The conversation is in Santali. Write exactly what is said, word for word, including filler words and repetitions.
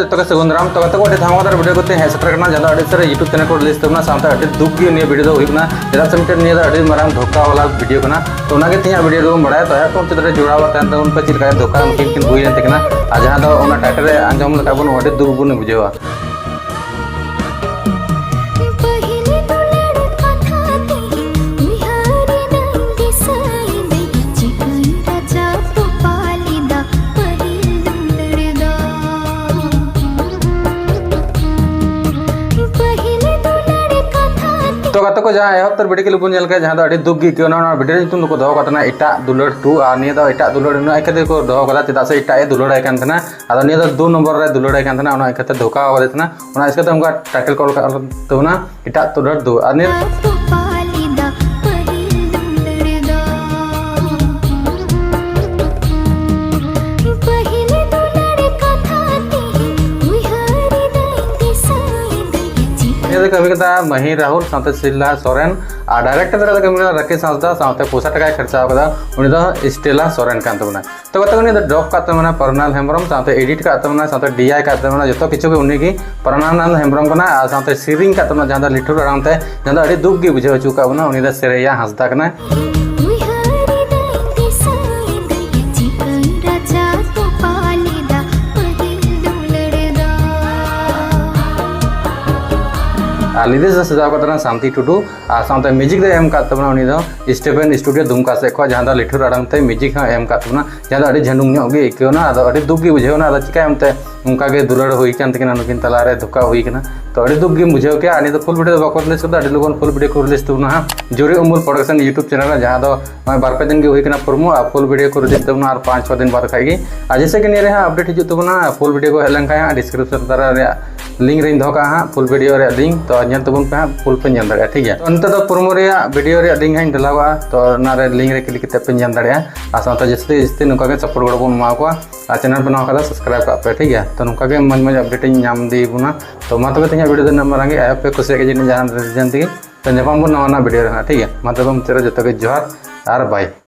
ᱡᱚᱛᱚ ᱜᱮ ᱥᱟᱹᱜᱩᱱ ᱫᱟᱨᱟᱢ᱾ ᱛᱚ ᱜᱟᱛᱮ ᱠᱚ, ᱟᱹᱰᱤ ᱫᱷᱟᱢᱟᱠᱟᱫᱟᱨ ᱵᱷᱤᱰᱤᱭᱳ ᱠᱚᱛᱮ ᱦᱮᱡ ᱥᱮᱴᱮᱨ ᱠᱟᱱᱟ, ᱡᱟᱦᱟᱸ ᱫᱚ ᱟᱹᱰᱤ ᱩᱥᱟᱹᱨᱟ YouTube ᱪᱮᱱᱮᱞ ᱠᱚ ᱨᱤᱞᱤᱡᱽ ᱛᱟᱵᱚᱱᱟ, ᱥᱟᱶᱛᱮ ᱟᱹᱰᱤ ᱫᱩᱠ ᱜᱮ ᱱᱤᱭᱟᱹ ᱵᱷᱤᱰᱤᱭᱳ ᱫᱚ ᱦᱩᱭᱩᱜ ᱠᱟᱱᱟ᱾ ᱪᱮᱫᱟᱜ ᱥᱮ ᱢᱤᱫᱴᱮᱱ ᱱᱤᱭᱟᱹ ᱫᱚ ᱟᱹᱰᱤ ᱢᱟᱨᱟᱝ ᱫᱷᱳᱠᱟ ᱣᱟᱞᱟ ᱵᱷᱤᱰᱤᱭᱳ ᱠᱟᱱᱟ᱾ ᱛᱚ ᱚᱱᱟᱜᱮ ᱛᱮᱦᱮᱧᱟᱜ ᱵᱷᱤᱰᱤᱭᱳ ᱫᱚᱵᱚᱱ ᱵᱟᱲᱟᱭᱟ᱾ ᱛᱚ ᱮᱦᱚᱵ ᱠᱷᱚᱱ ᱢᱩᱪᱟᱹᱫ ᱫᱷᱟᱹᱨᱤᱡ ᱡᱚᱲᱟᱣ ᱠᱟᱛᱮ ᱩᱱᱠᱩ ᱪᱮᱫ ᱞᱮᱠᱟ ᱫᱷᱳᱠᱟ ᱩᱱᱠᱤᱱ ᱠᱤᱱ ᱦᱩᱭᱮᱱ ᱛᱟᱹᱠᱤᱱᱟ, ᱟᱨ ᱡᱟᱦᱟᱸ ᱫᱚ ᱚᱱᱟ ᱴᱟᱭᱴᱮᱞ ᱨᱮ ᱟᱸᱡᱚᱢ ᱞᱮᱠᱷᱟᱱ ᱵᱚᱱ ᱟᱹᱰᱤ ᱫᱩᱠ ᱵᱚᱱ ᱵᱩᱡᱷᱟᱹᱣᱟ᱾ ᱛᱚ ᱜᱟᱛᱮ ᱠᱚ, ᱡᱟᱦᱟᱸ ᱮᱦᱚᱵ ᱩᱛᱟᱹᱨ ᱵᱷᱤᱰᱤᱭᱳ ᱠᱞᱤᱯ ᱵᱚᱱ ᱧᱮᱞ ᱠᱮᱫ, ᱡᱟᱦᱟᱸ ᱫᱚ ᱟᱹᱰᱤ ᱫᱩᱠ ᱜᱮ ᱟᱹᱭᱠᱟᱹᱣ ᱮᱱᱟ, ᱚᱱᱟ ᱵᱷᱤᱰᱤᱭᱳ ᱧᱩᱛᱩᱢ ᱫᱚᱠᱚ ᱫᱚᱦᱚ ᱟᱠᱟᱫ ᱛᱟᱦᱮᱱᱟ ᱮᱴᱟᱜ ᱫᱩᱞᱟᱹᱲ ᱴᱩ, ᱟᱨ ᱱᱤᱭᱟᱹ ᱫᱚ ᱮᱴᱟᱜ ᱫᱩᱞᱟᱹᱲ ᱱᱚᱣᱟ ᱤᱠᱷᱟᱹ ᱛᱮᱠᱚ ᱫᱚᱦᱚ ᱟᱠᱟᱫᱟ, ᱪᱮᱫᱟᱜ ᱥᱮ ᱮᱴᱟᱜ ᱮ ᱫᱩᱞᱟᱹᱲᱟᱭ ᱠᱟᱱ ᱛᱟᱦᱮᱱᱟ᱾ ᱟᱫᱚ ᱱᱤᱭᱟᱹ ᱫᱚ ᱫᱩ ᱱᱚᱢᱵᱚᱨ ᱨᱮ ᱫᱩᱞᱟᱹᱲᱟᱭ ᱠᱟᱱ ᱛᱟᱦᱮᱱᱟ, ᱚᱱᱟ ᱤᱠᱷᱟᱹ ᱛᱮ ᱫᱷᱳᱠᱟ ᱟᱠᱟᱫᱮ ᱛᱟᱦᱮᱱᱟ᱾ ᱚᱱᱟ ᱤᱠᱷᱟᱹ ᱛᱮ ᱚᱱᱠᱟ ᱴᱟᱭᱴᱮᱞ ᱠᱚ ᱚᱞ ᱠᱟᱜ ᱛᱟᱵᱚᱱᱟ ᱮᱴᱟᱜ ᱫᱩᱞᱟᱹᱲ ᱫᱩ᱾ ᱟᱨ ᱱᱤᱭᱟᱹ ᱱᱤᱭᱟᱹ ᱫᱚ ᱠᱟᱹᱢᱤ ᱠᱟᱫᱟ ᱢᱟᱹᱦᱤ ᱨᱟᱦᱩᱞ ᱥᱟᱶᱛᱮ ᱥᱤᱞᱟ ᱥᱚᱨᱮᱱ, ᱟᱨ ᱰᱟᱭᱨᱮᱠᱴᱚᱨ ᱫᱚ ᱠᱟᱹᱢᱤ ᱠᱟᱫᱟ ᱨᱟᱠᱮᱥ ᱦᱟᱸᱥᱫᱟ, ᱥᱟᱶᱛᱮ ᱯᱚᱭᱥᱟ ᱴᱟᱠᱟᱭ ᱠᱷᱚᱨᱪᱟ ᱠᱟᱫᱟ ᱩᱱᱤ ᱫᱚ ᱥᱴᱮᱞᱟ ᱥᱚᱨᱮᱱ ᱠᱟᱱ ᱛᱟᱵᱚᱱᱟ᱾ ᱛᱚ ᱜᱟᱛᱮ ᱠᱚ, ᱩᱱᱤ ᱫᱚ ᱰᱚᱵ ᱠᱟᱜ ᱛᱟᱵᱚᱱᱟ ᱯᱟᱨᱱᱟᱞ ᱦᱮᱢᱵᱨᱚᱢ, ᱥᱟᱶᱛᱮ ᱮᱰᱤᱴ ᱠᱟᱜ ᱛᱟᱵᱚᱱᱟ, ᱥᱟᱶᱛᱮ ᱰᱤᱟᱭ ᱠᱟᱜ ᱛᱟᱵᱚᱱᱟ, ᱡᱚᱛᱚ ᱠᱤᱪᱷᱩ ᱜᱮ ᱩᱱᱤ ᱜᱮ ᱯᱟᱨᱱᱟᱞ ᱦᱮᱢᱵᱨᱚᱢ ᱠᱟᱱᱟ᱾ ᱟᱨ ᱥᱟᱶᱛᱮ ᱥᱮᱨᱮᱧ ᱠᱟᱜ ᱛᱟᱵᱚᱱᱟ ᱡᱟᱦᱟᱸ ᱫᱚ ᱞᱤᱴᱷᱩᱨ ᱟᱲᱟᱝ ᱛᱮ, ᱡᱟᱦᱟᱸ ᱫᱚ ᱟᱹᱰᱤ ᱫᱩᱠ ᱜᱮ ᱵᱩᱡᱷᱟᱹᱣ ᱦᱚᱪᱚ ᱠᱟᱜ ᱵᱚᱱᱟ, ᱩᱱᱤ ᱫᱚ ᱥᱨᱮᱭᱟ ᱦᱟᱸᱥᱫᱟ ᱠᱟᱱᱟᱭ᱾ ᱟᱨ ᱞᱤᱨᱤᱠᱥ ᱫᱚ ᱥᱟᱡᱟᱣ ᱠᱟᱜ ᱛᱟᱵᱚᱱᱟ ᱥᱟᱱᱛᱤ ᱴᱩᱰᱩ, ᱟᱨ ᱥᱟᱶᱛᱮ ᱢᱤᱭᱩᱡᱤᱠ ᱫᱚ ᱮᱢ ᱠᱟᱜ ᱛᱟᱵᱚᱱᱟ ᱩᱱᱤ ᱫᱚ ᱥᱴᱤᱯᱷᱮᱱ ᱥᱴᱩᱰᱤᱭᱳ ᱫᱩᱢᱠᱟ ᱥᱮᱫ ᱠᱷᱚᱱ, ᱡᱟᱦᱟᱸ ᱫᱚ ᱞᱤᱴᱷᱩᱨ ᱟᱲᱟᱝ ᱛᱮ ᱢᱤᱭᱩᱡᱤᱠ ᱦᱚᱸ ᱮᱢ ᱠᱟᱜ ᱛᱟᱵᱚᱱᱟ, ᱡᱟᱦᱟᱸ ᱫᱚ ᱟᱹᱰᱤ ᱡᱷᱟᱹᱱᱩᱠ ᱧᱚᱜ ᱜᱮ ᱟᱹᱭᱠᱟᱹᱣ ᱮᱱᱟ᱾ ᱟᱫᱚ ᱟᱹᱰᱤ ᱫᱩᱠ ᱜᱮ ᱵᱩᱡᱷᱟᱹᱣ ᱮᱱᱟ᱾ ᱟᱫᱚ ᱪᱤᱠᱟᱹᱭᱟᱢ ᱛᱮ, ᱚᱱᱠᱟ ᱜᱮ ᱫᱩᱞᱟᱹᱲ ᱦᱩᱭ ᱠᱟᱱ ᱛᱟᱹᱠᱤᱱᱟ, ᱱᱩᱠᱤᱱ ᱛᱟᱞᱟ ᱨᱮ ᱫᱷᱳᱠᱟ ᱦᱩᱭ ᱠᱟᱱᱟ᱾ ᱛᱚ ᱟᱹᱰᱤ ᱫᱩᱠ ᱜᱮᱢ ᱵᱩᱡᱷᱟᱹᱣ ᱠᱮᱭᱟ᱾ ᱟᱨ ᱱᱤᱭᱟᱹ ᱫᱚ ᱯᱷᱩᱞ ᱵᱷᱤᱰᱤᱭᱳ ᱫᱚ ᱵᱟᱠᱚ ᱨᱤᱞᱤᱡᱽ ᱠᱟᱫᱟ, ᱟᱹᱰᱤ ᱞᱚᱜᱚᱱ ᱯᱷᱩᱞ ᱵᱷᱤᱰᱤᱭᱳ ᱠᱚ ᱨᱤᱞᱤᱡᱽ ᱛᱟᱵᱚᱱᱟ ᱦᱟᱸᱜ ᱡᱩᱨᱤ ᱩᱢᱩᱞ ᱯᱨᱚᱰᱟᱠᱥᱚᱱ YouTube ᱪᱮᱱᱮᱞ ᱨᱮ, ᱡᱟᱦᱟᱸ ᱫᱚ ᱱᱚᱜᱼᱚᱭ ᱵᱟᱨ ᱯᱮ ᱫᱤᱱ ᱜᱮ ᱦᱩᱭ ᱠᱟᱱᱟ ᱯᱨᱳᱢᱳ, ᱟᱨ ᱯᱷᱩᱞ ᱵᱷᱤᱰᱤᱭᱳ ᱠᱚ ᱨᱤᱞᱤᱡᱽ ᱛᱟᱵᱚᱱᱟ ᱟᱨ ᱯᱟᱸᱪ ᱪᱷᱚ ᱫᱤᱱ ᱵᱟᱫ ᱠᱷᱟᱡ ᱜᱮ᱾ ᱟᱨ ᱡᱮᱭᱥᱮ ᱠᱤ ᱱᱤᱭᱟᱹ ᱨᱮ ᱦᱟᱸᱜ ᱟᱯᱰᱮᱴ ᱦᱤᱡᱩᱜ ᱛᱟᱵᱚᱱᱟ, ᱯᱷᱩᱞ ᱵᱷᱤᱰᱤᱭᱳ ᱠᱚ ᱦᱮᱡ ᱞᱮᱱᱠᱷᱟᱱ ᱦᱟᱸᱜ ᱰᱤᱥᱠᱨᱤᱯᱥᱚᱱ ᱛᱟᱞᱟ ᱨᱮᱭᱟᱜ ᱞᱤᱝᱠ ᱨᱤᱧ ᱫᱚᱦᱚ ᱠᱟᱜᱼᱟ ᱦᱟᱸᱜ, ᱯᱷᱩᱞ ᱵᱷᱤᱰᱤᱭᱳ ᱨᱮᱭᱟᱜ ᱞᱤᱝᱠ, ᱛᱚ ᱧᱮᱞ ᱛᱟᱵᱚᱱ ᱯᱮ ᱦᱟᱸᱜ, ᱯᱷᱩᱞ ᱯᱮ ᱧᱮᱞ ᱫᱟᱲᱮᱭᱟᱜᱼᱟ, ᱴᱷᱤᱠ ᱜᱮᱭᱟ᱾ ᱛᱚ ᱱᱤᱛᱚᱜ ᱫᱚ ᱯᱨᱳᱢᱳ ᱨᱮᱭᱟᱜ ᱵᱷᱤᱰᱤᱭᱳ ᱨᱮᱭᱟᱜ ᱞᱤᱝᱠ ᱦᱟᱸᱜ ᱤᱧ ᱰᱷᱟᱞᱟᱣ ᱠᱟᱜᱼᱟ, ᱛᱚ ᱚᱱᱟ ᱨᱮ ᱞᱤᱝᱠ ᱨᱮ ᱠᱞᱤᱠ ᱠᱟᱛᱮ ᱯᱮ ᱧᱮᱞ ᱫᱟᱲᱮᱭᱟᱜᱼᱟ᱾ ᱟᱨ ᱥᱟᱶᱛᱮ ᱡᱟᱹᱥᱛᱤ ᱡᱟᱹᱥᱛᱤ ᱱᱚᱝᱠᱟ ᱜᱮ ᱥᱟᱯᱳᱨᱴ ᱜᱚᱲᱚ ᱵᱚᱱ ᱮᱢᱟ ᱠᱚᱣᱟ, ᱟᱨ ᱪᱮᱱᱮᱞ ᱯᱮ ᱱᱟᱣᱟ ᱠᱟᱫᱟ ᱥᱟᱵᱥᱠᱨᱟᱭᱤᱵ ᱠᱟᱜ ᱯᱮ, ᱴᱷᱤᱠ ᱜᱮᱭᱟ᱾ ᱛᱚ ᱱᱚᱝᱠᱟ ᱜᱮ ᱢᱚᱡᱽ ᱢᱚᱡᱽ ᱟᱯᱰᱮᱴ ᱤᱧ ᱧᱟᱢ ᱤᱫᱤ ᱵᱚᱱᱟ᱾ ᱛᱚ ᱢᱟ ᱛᱚᱵᱮ ᱛᱮᱦᱮᱧᱟᱜ ᱵᱷᱤᱰᱤᱭᱳ ᱫᱚ ᱤᱱᱟᱹᱜ ᱢᱟᱨᱟᱝ ᱜᱮ, ᱟᱭ ᱦᱳᱯ ᱯᱮ ᱠᱩᱥᱤᱭᱟᱜ ᱜᱮ ᱡᱟᱹᱱᱤᱡ ᱡᱟᱦᱟᱱ ᱨᱤᱡᱮᱱ ᱛᱮᱜᱮ᱾ ᱛᱚ ᱧᱟᱯᱟᱢ ᱵᱚᱱ ᱱᱟᱣᱟ ᱱᱟᱣᱟ ᱵᱷᱤᱰᱤᱭᱳ ᱨᱮ ᱦᱟᱸᱜ, ᱴᱷᱤᱠ ᱜᱮᱭᱟ᱾ ᱢᱟ ᱛᱚᱵᱮ ᱢᱩᱪᱟᱹᱫ ᱨᱮ ᱡᱚᱛᱚ ᱜᱮ ᱡᱚᱦᱟᱨ ᱟᱨ ᱵᱟᱭ᱾